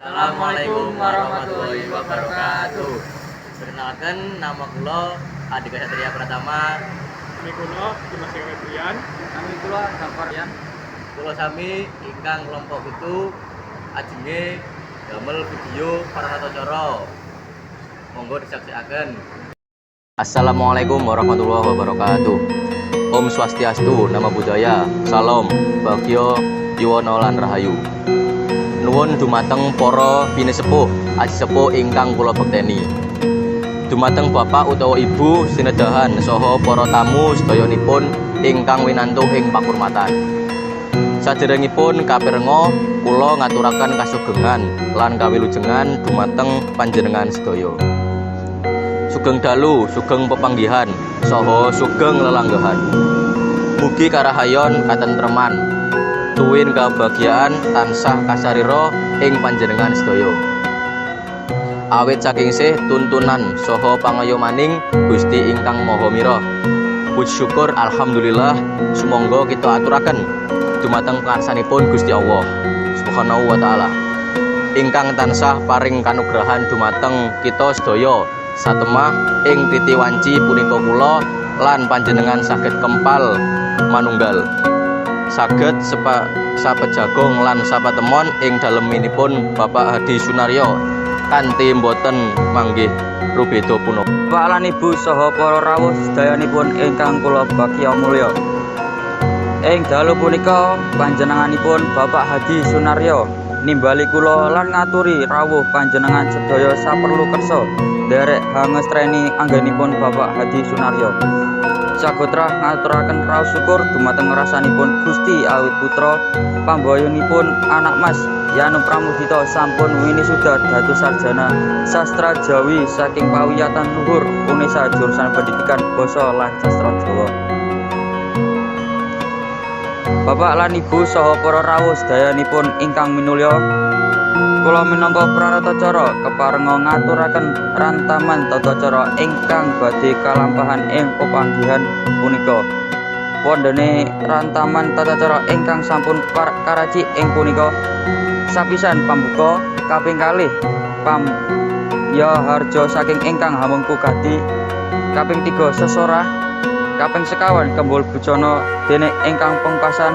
Assalamualaikum warahmatullahi wabarakatuh. Perkenalkan, nama kula Andika Satria Pratama. Nami kula Dimas Eka Febrian. Nami kula Gafar Yan. Kula sami ingkang kelompok 7 ajenge damel video pranatacara. Monggo disaksikaken. Assalamualaikum warahmatullahi wabarakatuh. Om Swastiastu, Namo Buddhaya, Salam, Bagyo, Yuwono lan Rahayu. Nuwun dumateng para pinesepuh, aji sepuh ingkang kula bekteni. Dumateng bapak utawa ibu sinedahan saha para tamu sedayanipun ingkang winantu ing pakurmatan. Saderengipun kapirenga, kula ngaturaken kasugengan lan kawilujengan dumateng panjenengan sedaya. Sugeng dalu, sugeng pepanggihan, saha sugeng lelanggahan. Mugi karahayon katentreman, tuwin kabahagiaan tansah kasarira ing panjenengan sedaya. Awit saking sih tuntunan saha pangayomaning Gusti ingkang Maha Mirah. Puji syukur alhamdulillah sumangga kita aturaken dumateng pangarsanipun Gusti Allah Subhanahu wa taala, ingkang tansah paring kanugrahan dumateng kita sedaya satemah ing titi wanci punika kula lan panjenengan saged kempal manunggal, saged sapejagong lan sapatemon ing daleminipun Bapak Hadi Sunaryo kanthi boten manggih rubeda punapa. Bapak lan Ibu saha para rawuh sedayanipun ingkang kula bagya mulya. Ing dalu punika panjenenganipun Bapak Hadi Sunaryo nimbali kula lan ngaturi rawuh panjenengan sedaya saperlu kersa nderek hangestreni anggenipun Bapak Hadi Sunaryo. Sagotrah ngaturaken raos syukur dumateng rasanipun Gusti awit putra pambayunipun anak Mas Yanu Pramudita sampun winisuda dados sarjana sastra Jawi saking Pawiyatan Luhur Unesa jurusan Pendidikan Basa lan Sastra Jawa. Bapak lan Ibu saha para rawuh sedayanipun ingkang minulya, kula minangka pranatacara keparenga ngaturaken rantaman tata cara ingkang badhe kalampahan ing pepanggihan punika. Wondene rantaman tata cara ingkang sampun karacik ing punika: sapisan pambuka, kaping kalih pamyaharja saking ingkang hamengku gati, kaping 3 sesorah, kaping 5 kembul bujana, dene ingkang pungkasan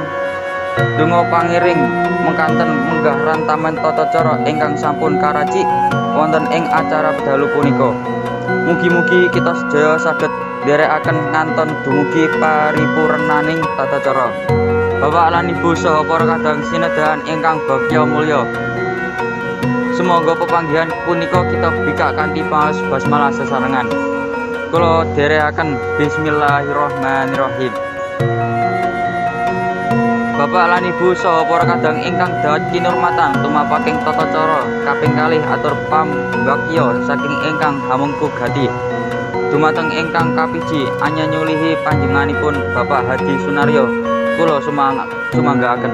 donga pangiring mekaten munggah rantaman tata cara ingkang sampun karacik wonten ing acara pedalu punika. Mugi-mugi kita sedaya saged nderekaken ngantos dumugi paripurnaning tata cara. Bapak lan Ibu saha para kadang sinedahan ingkang bagya mulya, sumangga pepanggihan punika kita bikak kanthi pangaos basmalah sesarengan. Kula dherekaken, bismillahirrahmanirrahim. Bapak lan Ibu saha para kadang ingkang dawet kinurmatan, tumapaking tata cara kaping kalih atur pambagya saking ingkang hamengku gati dumateng ingkang kapiji anyanyulihi panjenenganipun Bapak Hadi Sunaryo, kula sumanggaaken.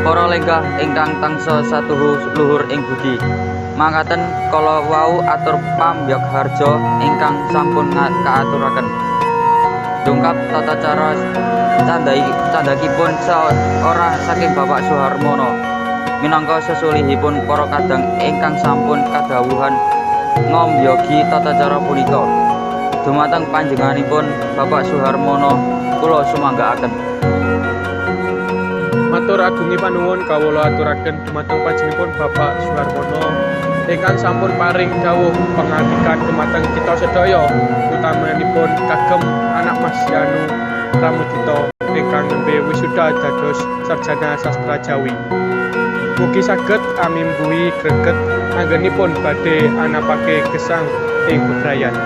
Para lenggah ingkang tansah satuhu luhur ing budi, makaten kala wau atur pambagyaharja ingkang sampun kaaturaken. Dongkap tata cara candhakipun ora saking Bapak Suharmono minangka sesulihipun para kadang ingkang sampun kadhawuhan ngombyagi tata cara punika. Dumateng panjenenganipun Bapak Suharmono kula sumanggaaken. Matur agungi panuwun kawula aturaken dumateng panjenenganipun Bapak Suharmono ingkang sampun paring dawuh pangandikan dumateng kita sedaya, utamanipun kagem anak Mas Yanu Pramudita ingkang nembe wisuda dados sarjana sastra Jawi. Mugi saged amimbuhi greget anggenipun badhe anapake gesang ing bebrayan.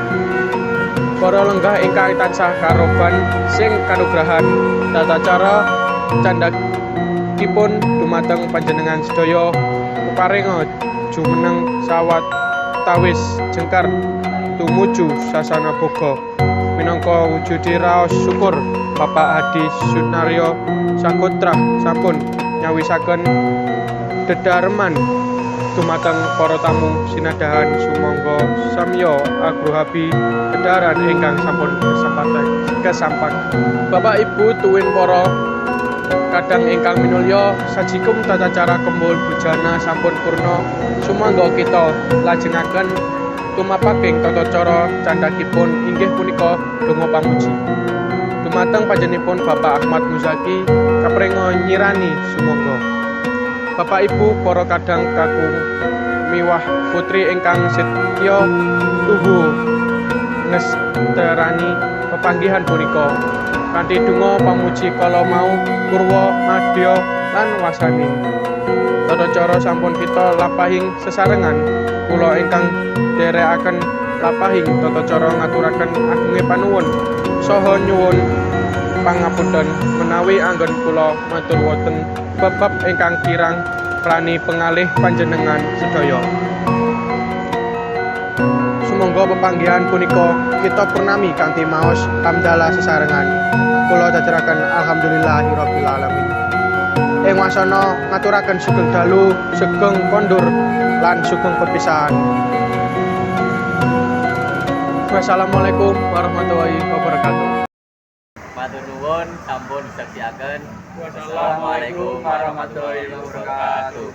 Para lenggah ingkang tansah karoban sing kanugrahan tata cara candhakipun dumateng panjenengan sedaya keparenga jumeneng sawatawis jengkar tumuju sasana boga minangka wujude raos syukur Bapak Hadi Sunaryo sagotrah sampun nyawisaken dedareman dumateng para tamu sinadahan. Sumangga samya agruhabi dedaran ingkang sampun kesampak. Bapak Ibu tuwin para Kadang ingkang minulya, sajikum tata cara kembul bujana sampun purna. Sumangga kita lajengaken tumapaking tata cara candhakipun, inggih punika donga pamuji. Dumateng panjenenganipun Bapak Ahmad Muzaki kaprenga nyirani, sumangga. Bapak, Ibu, para kadang kakung miwah putri ingkang setya tuhu ngesterani pepanggihan punika, kanthi donga pamuji kala mau purwa, madya lan wasani tata cara sampun kita lampahing sesarengan. Kula ingkang nderekaken lampahing tata cara ngaturaken agunge panuwun saha nyuwun pangapunten menawi anggen kula matur wonten bab-bab ingkang kirang prani pengalih panjenengan sedaya. Sumangga pepanggihan punika kita purnami kanthi maos hamdalah sesarengan. Kula jajaraken alhamdulillahirabbil alamin. Ing wasana ngaturaken sugeng dalu, sugeng kondur, lan sugeng perpisahan. Wassalamualaikum warahmatullahi wabarakatuh. Matur nuwun sampun disaksiaken. Wassalamualaikum warahmatullahi wabarakatuh.